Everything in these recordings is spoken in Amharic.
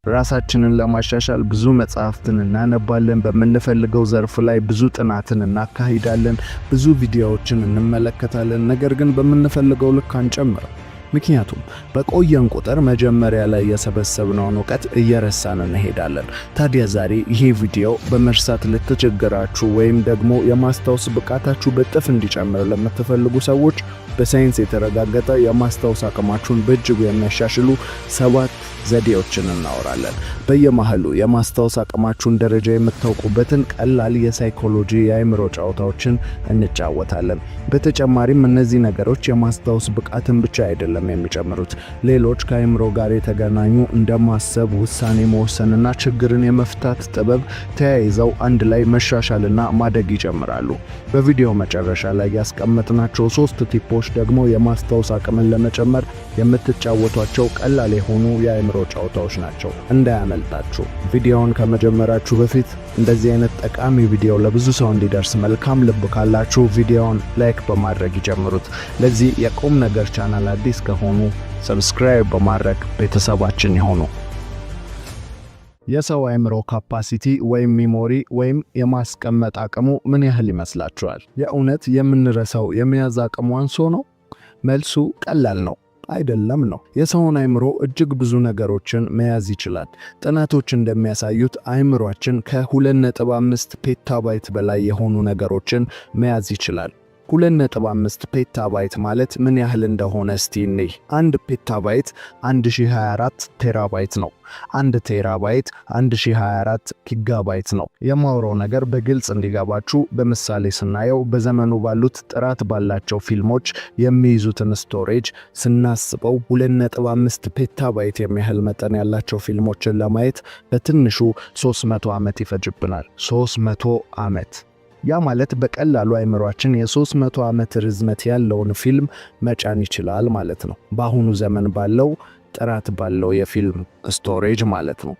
ራሳችንን ለማሻሻል ብዙ መጽሐፍትን እናነባለን። በምንፈልገው ዘርፍ ላይ ብዙ ጥናትን እናካሂዳለን። ብዙ ቪዲዮዎችን እንመለከታለን። ነገር ግን በምንፈልገው ልክ አንጨምርም። ምክንያቱም በቆየን ቁጥር መጀመሪያ ላይ የሰበሰብነውን እውቀት እየረሳን እንሄዳለን። ታዲያ ዛሬ ይሄ ቪዲዮ በመርሳት ለተቸገራችሁ ወይም ደግሞ የማስታወስ ብቃታችሁ በእጥፍ እንዲጨምር ለምትፈልጉ ሰዎች በሳይንስ የተረጋገጠ የማስታወስ አቅማችሁን በእጅጉ የሚያሻሽሉ 7 ዘዴዎችን እናወራለን። በየመሃሉ የማስታወስ አቅማችሁን ደረጃ የምታውቁበትን ቀላል የሳይኮሎጂ የአእምሮ ጨዋታዎችን እንጫወታለን። በተጨማሪም እነዚህ ነገሮች የማስታወስ ብቃትን ብቻ አይደለም የሚጨምሩት፣ ሌሎች ከአእምሮ ጋር የተገናኙ እንደ ማሰብ፣ ውሳኔ መወሰንና ችግርን የመፍታት ጥበብ ተያይዘው አንድ ላይ መሻሻልና ማደግ ይጨምራሉ። በቪዲዮ መጨረሻ ላይ ያስቀመጥናቸው 3 tip ኦች ደግሞ የማስታወስ አቅምን ለመጨመር የምትጫወቷቸው ቀላል የሆኑ የአእምሮ ጨዋታዎች ናቸው። እንዳያመልጣችሁ። ቪዲዮውን ከመጀመራችሁ በፊት እንደዚህ አይነት ጠቃሚ ቪዲዮ ለብዙ ሰው እንዲደርስ መልካም ልብ ካላችሁ ቪዲዮውን like በማድረግ ይጀምሩት። ለዚህ የቁም ነገር ቻናል አዲስ ከሆኑ subscribe በማድረግ ቤተሰባችን ይሁኑ። የሰው አእምሮ capacity ወይም memory ወይም የማስቀመጥ አቅሙ ምን ያህል ይመስላችኋል? የእውነት የምንረሳው የመያዝ አቅሙ አንሶ ነው? መልሱ ቀላል ነው፣ አይደለም ነው። የሰውን አእምሮ እጅግ ብዙ ነገሮችን መያዝ ይችላል። ጥናቶች እንደሚያሳዩት አእምሯችን ከ2.5 petabyte በላይ የሆኑ ነገሮችን መያዝ ይችላል። 2.5 petabyte ማለት ምን ያህል እንደሆነ እስቲ እንይ። 1 petabyte 1024 terabyte ነው። 1 terabyte 1024 gigabyte ነው። የማውራው ነገር በግልጽ እንዲገባችሁ በምሳሌ ስናየው በዘመኑ ባሉት ጥራት ባላቸው ፊልሞች የሚይዙትን storage ስናስበው 2.5 petabyte የሚያህል መጠን ያላቸው ፊልሞችን ለማየት በትንሹ 300 ዓመት ይፈጅብናል። 300 ዓመት። ያ ማለት በቀላሉ አእምሯችን የ300 ዓመት ርዝመት ያለውን ፊልም መጫን ይችላል ማለት ነው። በአሁኑ ዘመን ባለው ጥራት ባለው የፊልም storage ማለት ነው።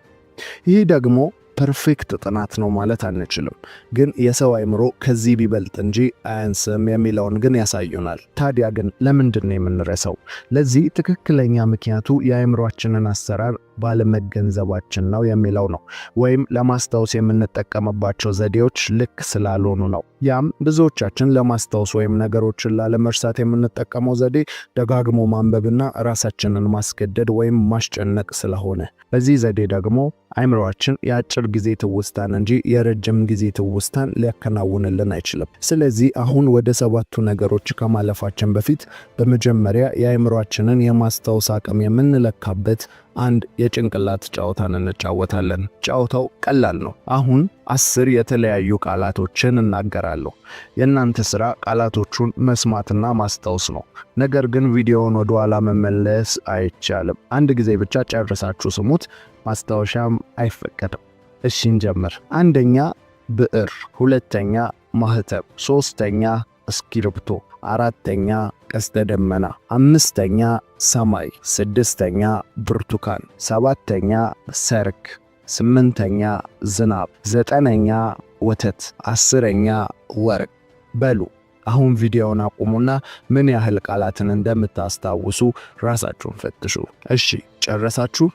ይህ ደግሞ perfect ጥናት ነው ማለት አንችልም፣ ግን የሰው አእምሮ ከዚህ ቢበልጥ እንጂ አያንስም የሚለውን ግን ያሳዩናል። ታዲያ ግን ለምንድን ነው የምንረሳው? ለዚህ ትክክለኛ ምክንያቱ የአእምሯችንን አሰራር ባለመገንዘባችን ነው የሚለው ነው። ወይም ለማስታወስ የምንጠቀምባቸው ዘዴዎች ልክ ስላልሆኑ ነው። ያም ብዙዎቻችን ለማስታወስ ወይም ነገሮችን ላለመርሳት የምንጠቀመው ዘዴ ደጋግሞ ማንበብና ራሳችንን ማስገደድ ወይም ማስጨነቅ ስለሆነ፣ በዚህ ዘዴ ደግሞ አእምሯችን የአጭር ጊዜ ትውስታን እንጂ የረጅም ጊዜ ትውስታን ሊያከናውንልን አይችልም። ስለዚህ አሁን ወደ 7ቱ ነገሮች ከማለፋችን በፊት በመጀመሪያ የአእምሯችንን የማስታወስ አቅም የምንለካበት አንድ የጭንቅላት ጨዋታን እንጫወታለን። ጨዋታው ቀላል ነው። አሁን 10 የተለያዩ ቃላቶችን እናገራለሁ። የእናንተ ስራ ቃላቶቹን መስማትና ማስታወስ ነው። ነገር ግን ቪዲዮውን ወደ ኋላ መመለስ አይቻልም። አንድ ጊዜ ብቻ ጨርሳችሁ ስሙት። ማስታወሻም አይፈቀድም። እሺ እንጀምር። አንደኛ ብዕር፣ ሁለተኛ ማህተም፣ ሶስተኛ እስክሪብቶ፣ አራተኛ ቀስተ ደመና፣ አምስተኛ ሰማይ፣ ስድስተኛ ብርቱካን፣ ሰባተኛ ሰርክ፣ ስምንተኛ ዝናብ፣ ዘጠነኛ ወተት፣ 10ኛ ወርቅ። በሉ አሁን ቪዲዮውን አቁሙና ምን ያህል ቃላትን እንደምታስታውሱ ራሳችሁን ፈትሹ። እሺ ጨረሳችሁ?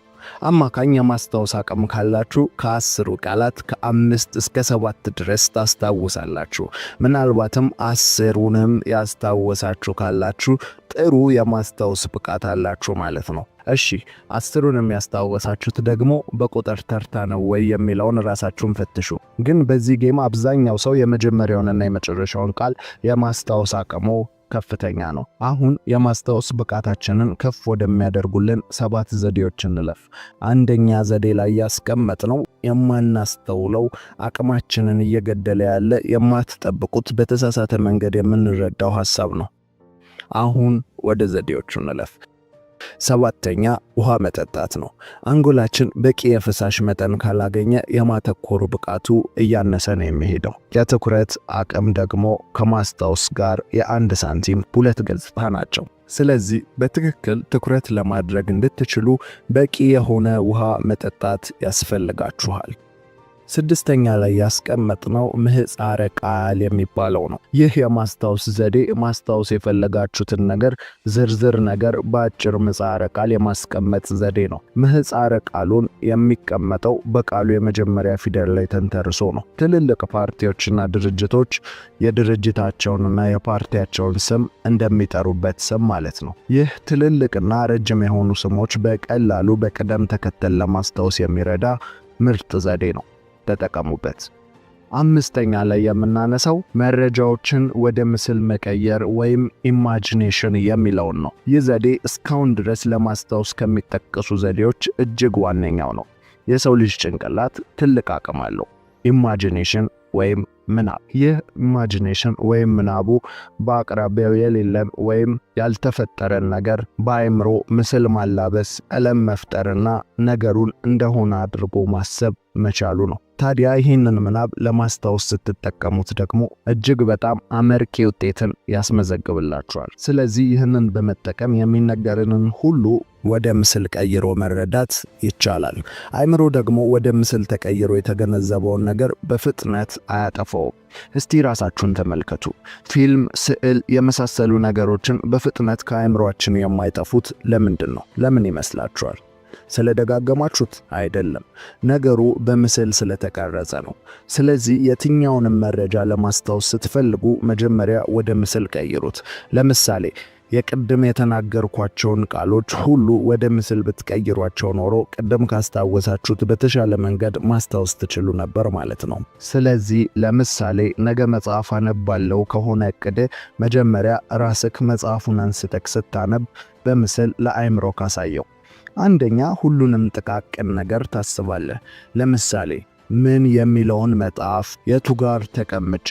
አማካኝ የማስታወስ አቅም ካላችሁ ከ10ሩ ቃላት ከ5 እስከ 7 ድረስ ታስታውሳላችሁ። ምናልባትም 10ሩንም ያስታወሳችሁ ካላችሁ ጥሩ የማስታወስ ብቃት አላችሁ ማለት ነው። እሺ 10ሩንም ያስታወሳችሁት ደግሞ በቁጥር ተርታ ነው ወይ የሚለውን ራሳችሁን ፈትሹ። ግን በዚህ game አብዛኛው ሰው የመጀመሪያውንና የመጨረሻውን ቃል የማስታወስ አቅሙ ከፍተኛ ነው። አሁን የማስታወስ ብቃታችንን ከፍ ወደሚያደርጉልን 7 ዘዴዎች እንለፍ። አንደኛ ዘዴ ላይ ያስቀመጥነው የማናስተውለው አቅማችንን እየገደለ ያለ የማትጠብቁት በተሳሳተ መንገድ የምንረዳው ሐሳብ ነው። አሁን ወደ ዘዴዎቹ እንለፍ። 7ኛ ውሃ መጠጣት ነው። አንጎላችን በቂ የፈሳሽ መጠን ካላገኘ የማተኮሩ ብቃቱ እያነሰ ነው የሚሄደው። የትኩረት አቅም ደግሞ ከማስታወስ ጋር የአንድ ሳንቲም ሁለት ገጽታ ናቸው። ስለዚህ በትክክል ትኩረት ለማድረግ እንድትችሉ በቂ የሆነ ውሃ መጠጣት ያስፈልጋችኋል። ስድስተኛ ላይ ያስቀመጥነው ምህጻረ ቃል የሚባለው ነው። ይህ የማስታወስ ዘዴ ማስታወስ የፈለጋችሁትን ነገር ዝርዝር ነገር በአጭር ምህጻረ ቃል የማስቀመጥ ዘዴ ነው። ምህጻረ ቃሉን የሚቀመጠው በቃሉ የመጀመሪያ ፊደል ላይ ተንተርሶ ነው። ትልልቅ ፓርቲዎችና ድርጅቶች የድርጅታቸውንና የፓርቲያቸውን ስም እንደሚጠሩበት ስም ማለት ነው። ይህ ትልልቅና ረጅም የሆኑ ስሞች በቀላሉ በቅደም ተከተል ለማስታወስ የሚረዳ ምርጥ ዘዴ ነው። ተጠቀሙበት። አምስተኛ ላይ የምናነሳው መረጃዎችን ወደ ምስል መቀየር ወይም imagination የሚለውን ነው። ይህ ዘዴ እስካሁን ድረስ ለማስታወስ ከሚጠቀሱ ዘዴዎች እጅግ ዋነኛው ነው። የሰው ልጅ ጭንቅላት ትልቅ አቅም አለው። imagination ወይም ምናብ። ይህ imagination ወይም ምናቡ በአቅራቢያው የሌለን ወይም ያልተፈጠረን ነገር በአእምሮ ምስል ማላበስ፣ ቀለም መፍጠርና ነገሩን እንደሆነ አድርጎ ማሰብ መቻሉ ነው። ታዲያ ይህንን ምናብ ለማስታወስ ስትጠቀሙት ደግሞ እጅግ በጣም አመርቂ ውጤትን ያስመዘግብላችኋል። ስለዚህ ይህንን በመጠቀም የሚነገርንን ሁሉ ወደ ምስል ቀይሮ መረዳት ይቻላል። አእምሮ ደግሞ ወደ ምስል ተቀይሮ የተገነዘበውን ነገር በፍጥነት አያጠፋውም። እስቲ ራሳችሁን ተመልከቱ። ፊልም፣ ስዕል የመሳሰሉ ነገሮችን በፍጥነት ከአእምሯችን የማይጠፉት ለምንድን ነው? ለምን ይመስላችኋል? ስለደጋገማችሁት አይደለም። ነገሩ በምስል ስለተቀረጸ ነው። ስለዚህ የትኛውንም መረጃ ለማስታወስ ስትፈልጉ መጀመሪያ ወደ ምስል ቀይሩት። ለምሳሌ የቅድም የተናገርኳቸውን ቃሎች ሁሉ ወደ ምስል ብትቀይሯቸው ኖሮ ቅድም ካስታወሳችሁት በተሻለ መንገድ ማስታወስ ትችሉ ነበር ማለት ነው። ስለዚህ ለምሳሌ ነገ መጽሐፍ አነባለሁ ከሆነ እቅድ መጀመሪያ ራስክ መጽሐፉን አንስተክ ስታነብ በምስል ለአእምሮ ካሳየው። አንደኛ ሁሉንም ጥቃቅን ነገር ታስባለህ። ለምሳሌ ምን የሚለውን መጽሐፍ፣ የቱ ጋር ተቀምጬ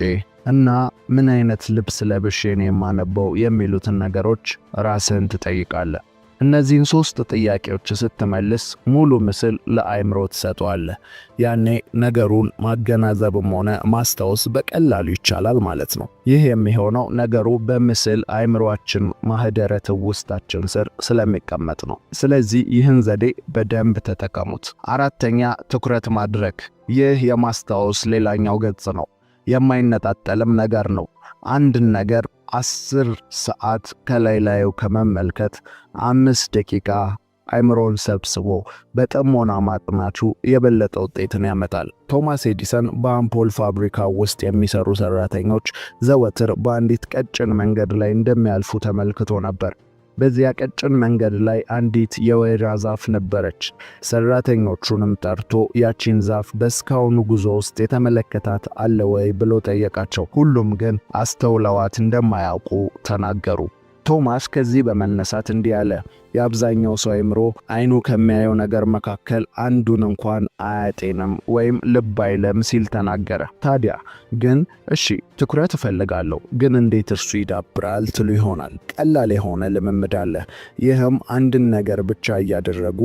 እና ምን አይነት ልብስ ለብሼ ነው የማነበው የሚሉትን ነገሮች ራስህን ትጠይቃለህ። እነዚህን ሶስት ጥያቄዎች ስትመልስ ሙሉ ምስል ለአእምሮ ትሰጠዋለህ። ያኔ ነገሩን ማገናዘብም ሆነ ማስታወስ በቀላሉ ይቻላል ማለት ነው። ይህ የሚሆነው ነገሩ በምስል አእምሮአችን ማህደረ ትውስታችን ስር ስለሚቀመጥ ነው። ስለዚህ ይህን ዘዴ በደንብ ተጠቀሙት። አራተኛ፣ ትኩረት ማድረግ። ይህ የማስታወስ ሌላኛው ገጽ ነው። የማይነጣጠልም ነገር ነው። አንድን ነገር 10 ሰዓት ከላይ ላዩ ከመመልከት 5 ደቂቃ አይምሮን ሰብስቦ በጥሞና ማጥናቱ የበለጠ ውጤትን ያመጣል። ቶማስ ኤዲሰን በአምፖል ፋብሪካ ውስጥ የሚሰሩ ሰራተኞች ዘወትር በአንዲት ቀጭን መንገድ ላይ እንደሚያልፉ ተመልክቶ ነበር። በዚያ ቀጭን መንገድ ላይ አንዲት የወይራ ዛፍ ነበረች። ሰራተኞቹንም ጠርቶ ያቺን ዛፍ በእስካሁኑ ጉዞ ውስጥ የተመለከታት አለ ወይ ብሎ ጠየቃቸው። ሁሉም ግን አስተውለዋት እንደማያውቁ ተናገሩ። ቶማስ ከዚህ በመነሳት እንዲህ አለ። የአብዛኛው ሰው አይምሮ አይኑ ከሚያየው ነገር መካከል አንዱን እንኳን አያጤንም ወይም ልብ አይልም ሲል ተናገረ። ታዲያ ግን እሺ ትኩረት እፈልጋለሁ፣ ግን እንዴት እርሱ ይዳብራል ትሉ ይሆናል። ቀላል የሆነ ልምምድ አለ። ይህም አንድን ነገር ብቻ እያደረጉ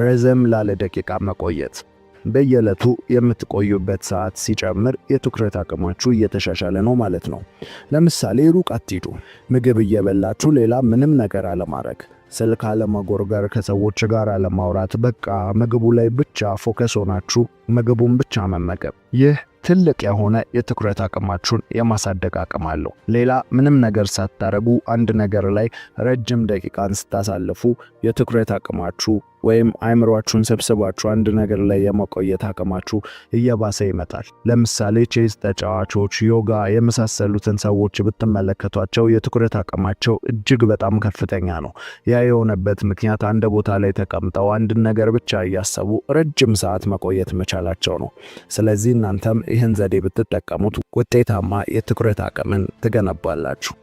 ረዘም ላለ ደቂቃ መቆየት። በየዕለቱ የምትቆዩበት ሰዓት ሲጨምር የትኩረት አቅማችሁ እየተሻሻለ ነው ማለት ነው። ለምሳሌ ሩቅ አትሂዱ። ምግብ እየበላችሁ ሌላ ምንም ነገር አለማድረግ፣ ስልክ አለመጎርጎር፣ ከሰዎች ጋር አለማውራት፣ በቃ ምግቡ ላይ ብቻ focus ሆናችሁ ምግቡን ብቻ መመገብ። ይህ ትልቅ የሆነ የትኩረት አቅማችሁን የማሳደግ አቅም አለው። ሌላ ምንም ነገር ሳታረጉ አንድ ነገር ላይ ረጅም ደቂቃን ስታሳልፉ የትኩረት አቅማችሁ ወይም አይምሯችሁን ሰብስባችሁ አንድ ነገር ላይ የመቆየት አቅማችሁ እየባሰ ይመጣል። ለምሳሌ ቼዝ ተጫዋቾች፣ ዮጋ የመሳሰሉትን ሰዎች ብትመለከቷቸው የትኩረት አቅማቸው እጅግ በጣም ከፍተኛ ነው። ያ የሆነበት ምክንያት አንድ ቦታ ላይ ተቀምጠው አንድን ነገር ብቻ እያሰቡ ረጅም ሰዓት መቆየት መቻላቸው ነው። ስለዚህ እናንተም ይህን ዘዴ ብትጠቀሙት ውጤታማ የትኩረት አቅምን ትገነባላችሁ።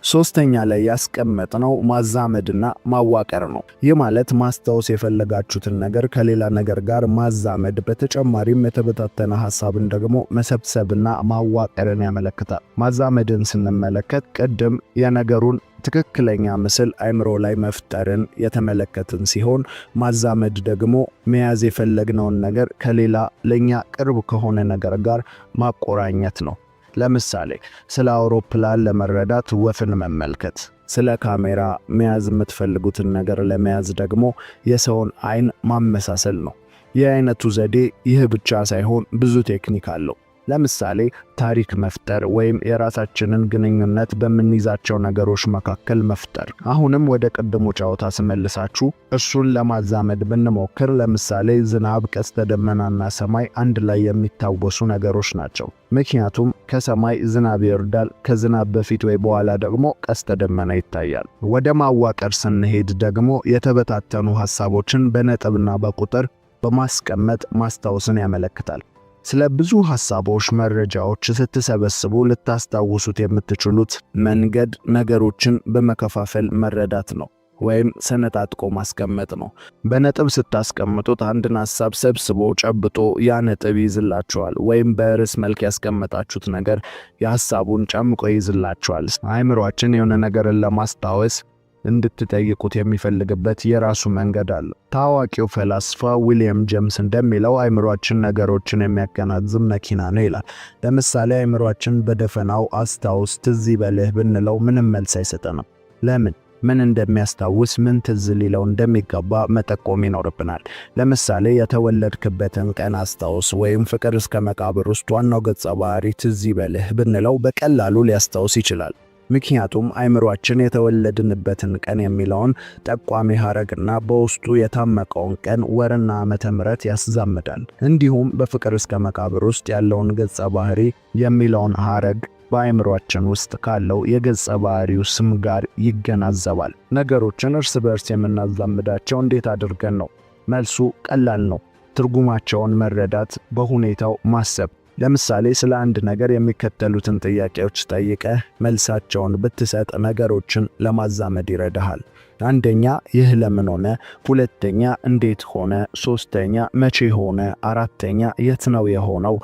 ሶስተኛ ላይ ያስቀመጥነው ማዛመድና ማዋቀር ነው። ይህ ማለት ማስታወስ የፈለጋችሁትን ነገር ከሌላ ነገር ጋር ማዛመድ፣ በተጨማሪም የተበታተነ ሀሳብን ደግሞ መሰብሰብና ማዋቀርን ያመለክታል። ማዛመድን ስንመለከት ቅድም የነገሩን ትክክለኛ ምስል አይምሮ ላይ መፍጠርን የተመለከትን ሲሆን፣ ማዛመድ ደግሞ መያዝ የፈለግነውን ነገር ከሌላ ለኛ ቅርብ ከሆነ ነገር ጋር ማቆራኘት ነው። ለምሳሌ ስለ አውሮፕላን ለመረዳት ወፍን መመልከት፣ ስለ ካሜራ መያዝ የምትፈልጉትን ነገር ለመያዝ ደግሞ የሰውን አይን ማመሳሰል ነው። የአይነቱ ዘዴ ይህ ብቻ ሳይሆን ብዙ ቴክኒክ አለው። ለምሳሌ ታሪክ መፍጠር ወይም የራሳችንን ግንኙነት በምንይዛቸው ነገሮች መካከል መፍጠር። አሁንም ወደ ቅድሙ ጨዋታ ስመልሳችሁ እሱን ለማዛመድ ብንሞክር ለምሳሌ ዝናብ፣ ቀስተ ደመናና ሰማይ አንድ ላይ የሚታወሱ ነገሮች ናቸው። ምክንያቱም ከሰማይ ዝናብ ይወርዳል፣ ከዝናብ በፊት ወይ በኋላ ደግሞ ቀስተ ደመና ይታያል። ወደ ማዋቀር ስንሄድ ደግሞ የተበታተኑ ሐሳቦችን በነጥብና በቁጥር በማስቀመጥ ማስታወስን ያመለክታል። ስለ ብዙ ሐሳቦች፣ መረጃዎች ስትሰበስቡ ልታስታውሱት የምትችሉት መንገድ ነገሮችን በመከፋፈል መረዳት ነው ወይም ሰነጣጥቆ ማስቀመጥ ነው። በነጥብ ስታስቀምጡት አንድን ሐሳብ ሰብስቦ ጨብጦ ያ ነጥብ ይይዝላችኋል፣ ወይም በርዕስ መልክ ያስቀመጣችሁት ነገር የሐሳቡን ጨምቆ ይይዝላችኋል። አእምሯችን የሆነ ነገርን ለማስታወስ እንድትጠይቁት የሚፈልግበት የራሱ መንገድ አለ። ታዋቂው ፈላስፋ ዊሊያም ጄምስ እንደሚለው አእምሯችን ነገሮችን የሚያገናዝብ መኪና ነው ይላል። ለምሳሌ አእምሯችን በደፈናው አስታውስ፣ ትዝ ይበልህ ብንለው ምንም መልስ አይሰጠንም። ለምን? ምን እንደሚያስታውስ ምን ትዝ ሊለው እንደሚገባ መጠቆም ይኖርብናል። ለምሳሌ የተወለድክበትን ቀን አስታውስ ወይም ፍቅር እስከ መቃብር ውስጥ ዋናው ገጸ ባህሪ ትዝ ይበልህ ብንለው በቀላሉ ሊያስታውስ ይችላል። ምክንያቱም አእምሯችን የተወለድንበትን ቀን የሚለውን ጠቋሚ ሐረግና በውስጡ የታመቀውን ቀን፣ ወርና ዓመተ ምሕረት ያስዛምዳል። እንዲሁም በፍቅር እስከ መቃብር ውስጥ ያለውን ገጸ ባህሪ የሚለውን ሐረግ በአእምሯችን ውስጥ ካለው የገጸ ባህሪው ስም ጋር ይገናዘባል። ነገሮችን እርስ በርስ የምናዛምዳቸው እንዴት አድርገን ነው? መልሱ ቀላል ነው። ትርጉማቸውን መረዳት፣ በሁኔታው ማሰብ። ለምሳሌ ስለ አንድ ነገር የሚከተሉትን ጥያቄዎች ጠይቀህ መልሳቸውን ብትሰጥ ነገሮችን ለማዛመድ ይረዳሃል። አንደኛ፣ ይህ ለምን ሆነ? ሁለተኛ፣ እንዴት ሆነ? ሶስተኛ፣ መቼ ሆነ? አራተኛ፣ የት ነው የሆነው?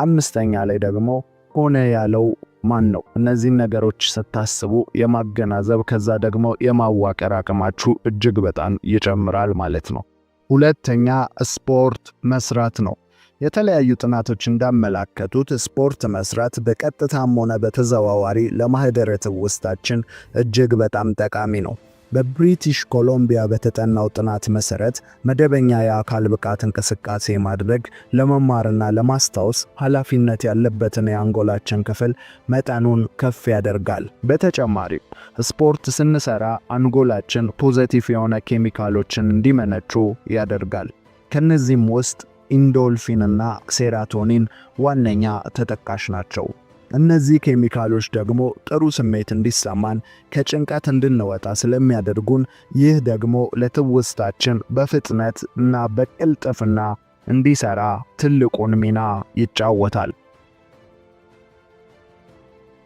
አምስተኛ ላይ ደግሞ ሆነ ያለው ማን ነው? እነዚህን ነገሮች ስታስቡ የማገናዘብ ከዛ ደግሞ የማዋቀር አቅማችሁ እጅግ በጣም ይጨምራል ማለት ነው። ሁለተኛ፣ ስፖርት መስራት ነው። የተለያዩ ጥናቶች እንዳመላከቱት ስፖርት መስራት በቀጥታም ሆነ በተዘዋዋሪ ለማህደረ ትውስታችን እጅግ በጣም ጠቃሚ ነው። በብሪቲሽ ኮሎምቢያ በተጠናው ጥናት መሰረት መደበኛ የአካል ብቃት እንቅስቃሴ ማድረግ ለመማርና ለማስታወስ ኃላፊነት ያለበትን የአንጎላችን ክፍል መጠኑን ከፍ ያደርጋል። በተጨማሪም ስፖርት ስንሰራ አንጎላችን positive የሆነ ኬሚካሎችን እንዲመነጩ ያደርጋል። ከነዚህም ውስጥ endorphin ና serotonin ዋነኛ ተጠቃሽ ናቸው። እነዚህ ኬሚካሎች ደግሞ ጥሩ ስሜት እንዲሰማን፣ ከጭንቀት እንድንወጣ ስለሚያደርጉን ይህ ደግሞ ለትውስታችን በፍጥነት እና በቅልጥፍና እንዲሰራ ትልቁን ሚና ይጫወታል።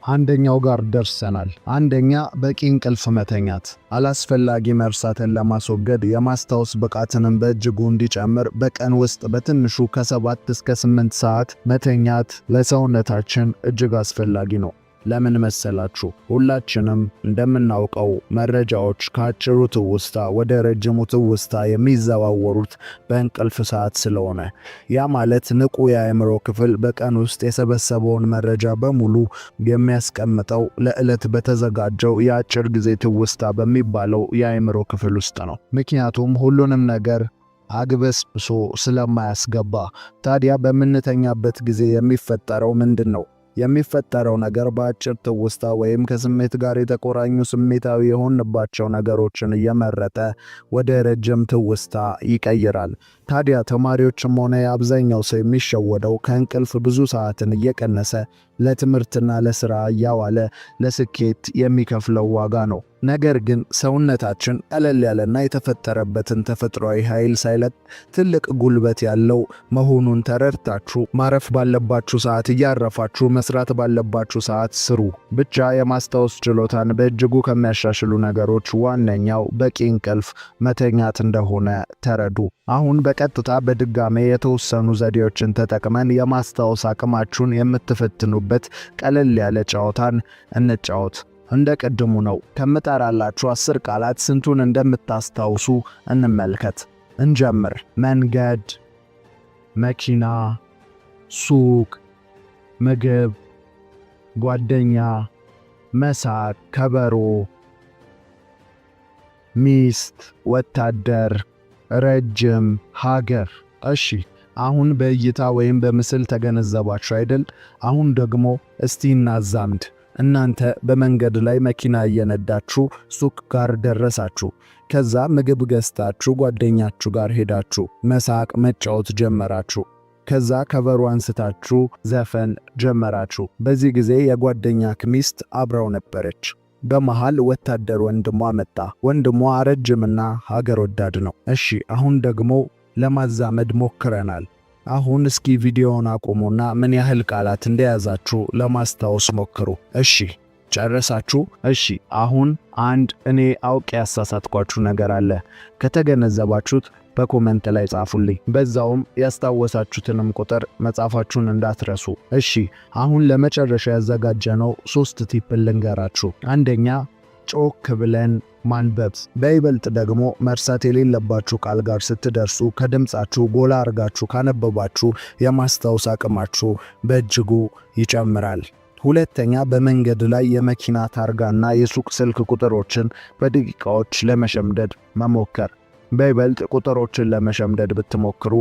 አንደኛው ጋር ደርሰናል። አንደኛ፣ በቂ እንቅልፍ መተኛት። አላስፈላጊ መርሳትን ለማስወገድ የማስታወስ ብቃትንም በእጅጉ እንዲጨምር በቀን ውስጥ በትንሹ ከ7 እስከ 8 ሰዓት መተኛት ለሰውነታችን እጅግ አስፈላጊ ነው። ለምን መሰላችሁ? ሁላችንም እንደምናውቀው መረጃዎች ከአጭሩ ትውስታ ወደ ረጅሙ ትውስታ የሚዘዋወሩት በእንቅልፍ ሰዓት ስለሆነ፣ ያ ማለት ንቁ የአእምሮ ክፍል በቀን ውስጥ የሰበሰበውን መረጃ በሙሉ የሚያስቀምጠው ለዕለት በተዘጋጀው የአጭር ጊዜ ትውስታ በሚባለው የአእምሮ ክፍል ውስጥ ነው። ምክንያቱም ሁሉንም ነገር አግበስብሶ ስለማያስገባ። ታዲያ በምንተኛበት ጊዜ የሚፈጠረው ምንድን ነው? የሚፈጠረው ነገር በአጭር ትውስታ ወይም ከስሜት ጋር የተቆራኙ ስሜታዊ የሆንባቸው ነገሮችን እየመረጠ ወደ ረጅም ትውስታ ይቀይራል። ታዲያ ተማሪዎችም ሆነ የአብዛኛው ሰው የሚሸወደው ከእንቅልፍ ብዙ ሰዓትን እየቀነሰ ለትምህርትና ለሥራ እያዋለ ለስኬት የሚከፍለው ዋጋ ነው። ነገር ግን ሰውነታችን ቀለል ያለና የተፈጠረበትን ተፈጥሯዊ ኃይል ሳይለቅ ትልቅ ጉልበት ያለው መሆኑን ተረድታችሁ ማረፍ ባለባችሁ ሰዓት እያረፋችሁ መስራት ባለባችሁ ሰዓት ስሩ። ብቻ የማስታወስ ችሎታን በእጅጉ ከሚያሻሽሉ ነገሮች ዋነኛው በቂ እንቅልፍ መተኛት እንደሆነ ተረዱ። አሁን በቀጥታ በድጋሜ የተወሰኑ ዘዴዎችን ተጠቅመን የማስታወስ አቅማችሁን የምትፈትኑበት ቀለል ያለ ጨዋታን እንጫወት። እንደ ቅድሙ ነው። ከምጠራላችሁ 10 ቃላት ስንቱን እንደምታስታውሱ እንመልከት። እንጀምር። መንገድ፣ መኪና፣ ሱቅ፣ ምግብ፣ ጓደኛ፣ መሳቅ፣ ከበሮ፣ ሚስት፣ ወታደር፣ ረጅም፣ ሀገር። እሺ፣ አሁን በእይታ ወይም በምስል ተገነዘባችሁ አይደል? አሁን ደግሞ እስቲ እናዛምድ። እናንተ በመንገድ ላይ መኪና እየነዳችሁ ሱቅ ጋር ደረሳችሁ። ከዛ ምግብ ገዝታችሁ ጓደኛችሁ ጋር ሄዳችሁ መሳቅ መጫወት ጀመራችሁ። ከዛ ከበሮ አንስታችሁ ዘፈን ጀመራችሁ። በዚህ ጊዜ የጓደኛህ ሚስት አብራው ነበረች። በመሃል ወታደር ወንድሟ መጣ። ወንድሟ ረጅምና ሀገር ወዳድ ነው። እሺ፣ አሁን ደግሞ ለማዛመድ ሞክረናል። አሁን እስኪ ቪዲዮውን አቁሙና ምን ያህል ቃላት እንደያዛችሁ ለማስታወስ ሞክሩ። እሺ፣ ጨረሳችሁ? እሺ፣ አሁን አንድ እኔ አውቄ ያሳሳትኳችሁ ነገር አለ። ከተገነዘባችሁት በ comment ላይ ጻፉልኝ። በዛውም ያስታወሳችሁትንም ቁጥር መጻፋችሁን እንዳትረሱ። እሺ፣ አሁን ለመጨረሻ ያዘጋጀነው ሶስት tip ልንገራችሁ። አንደኛ፣ ጮክ ብለን ማንበብ። በይበልጥ ደግሞ መርሳት የሌለባችሁ ቃል ጋር ስትደርሱ ከድምፃችሁ ጎላ አርጋችሁ ካነበባችሁ የማስታወስ አቅማችሁ በእጅጉ ይጨምራል። ሁለተኛ፣ በመንገድ ላይ የመኪና ታርጋና የሱቅ ስልክ ቁጥሮችን በደቂቃዎች ለመሸምደድ መሞከር። በይበልጥ ቁጥሮችን ለመሸምደድ ብትሞክሩ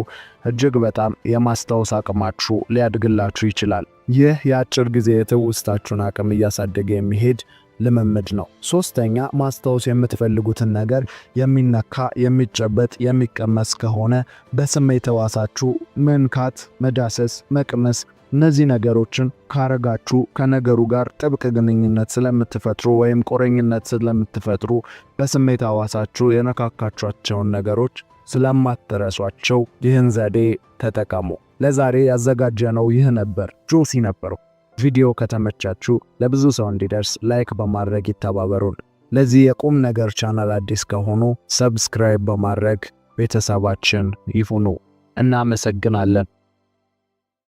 እጅግ በጣም የማስታወስ አቅማችሁ ሊያድግላችሁ ይችላል። ይህ የአጭር ጊዜ የትውስታችሁን አቅም እያሳደገ የሚሄድ ልምምድ ነው። ሶስተኛ፣ ማስታወስ የምትፈልጉትን ነገር የሚነካ፣ የሚጨበጥ፣ የሚቀመስ ከሆነ በስሜት ሕዋሳችሁ መንካት፣ መዳሰስ፣ መቅመስ፣ እነዚህ ነገሮችን ካረጋችሁ ከነገሩ ጋር ጥብቅ ግንኙነት ስለምትፈጥሩ ወይም ቁርኝነት ስለምትፈጥሩ በስሜት ሕዋሳችሁ የነካካችኋቸውን ነገሮች ስለማትረሷቸው ይህን ዘዴ ተጠቀሙ። ለዛሬ ያዘጋጀነው ይህ ነበር። ጆሲ ነበርኩ። ቪዲዮ ከተመቻችሁ ለብዙ ሰው እንዲደርስ like በማድረግ ይተባበሩን። ለዚህ የቁም ነገር ቻናል አዲስ ከሆኑ subscribe በማድረግ ቤተሰባችን ይሁኑ። እናመሰግናለን።